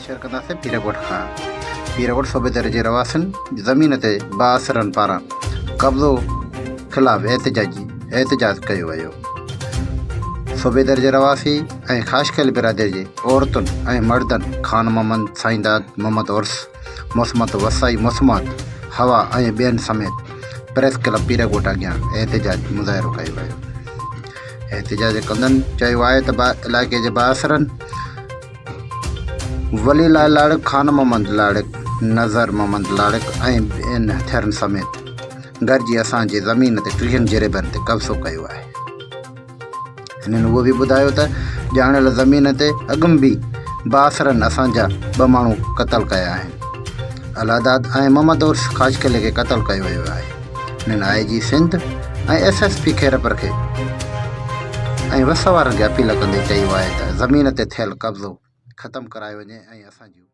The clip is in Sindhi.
شيئر ڪنداسين پيرڳوٺ کان. پيرڳوٺ صوبيدر جي رهواسين زمين تي بااثرن پاران قبضو خلاف احتجاجي احتجاج ڪيو ويو. صوبيدر جي رهواسي ۽ خاشخيل برادري جي عورتن ۽ مردن خان محمد، سائينداد، محمد عرس، مسمت وسائي مسمات، حوا ۽ ٻين سميت پريس ڪلب پيرڳوٺ اڳيان احتجاج مظاهرو ڪيو ويو. احتجاج ڪندن چيو آهي ته علائقي جي بااثرن ولي الله لاڙڪ، خان محمد لاڙڪ، نظر محمد لاڙڪ ۽ ٻين هٿيارن سميت گڏجي اسان جي زمين تي ٽيهن جريبن تي قبضو ڪيو آهي. هنن اهو به ٻڌايو ته ڄاڻايل زمين تي اڳم به بااثرن اسان جا ٻه ماڻهو قتل ڪيا آهن. الهداد ۽ محمد عرس خاصخيلي کي قتل ڪيو ويو آهي. هنن I G Sindh ۽ S S P Khairpur کي ۽ وس وارن کي اپيل ڪندي چيو آهي ته زمين تي ٿيل قبضو ختم ڪرايو وڃي ۽ اسان جون.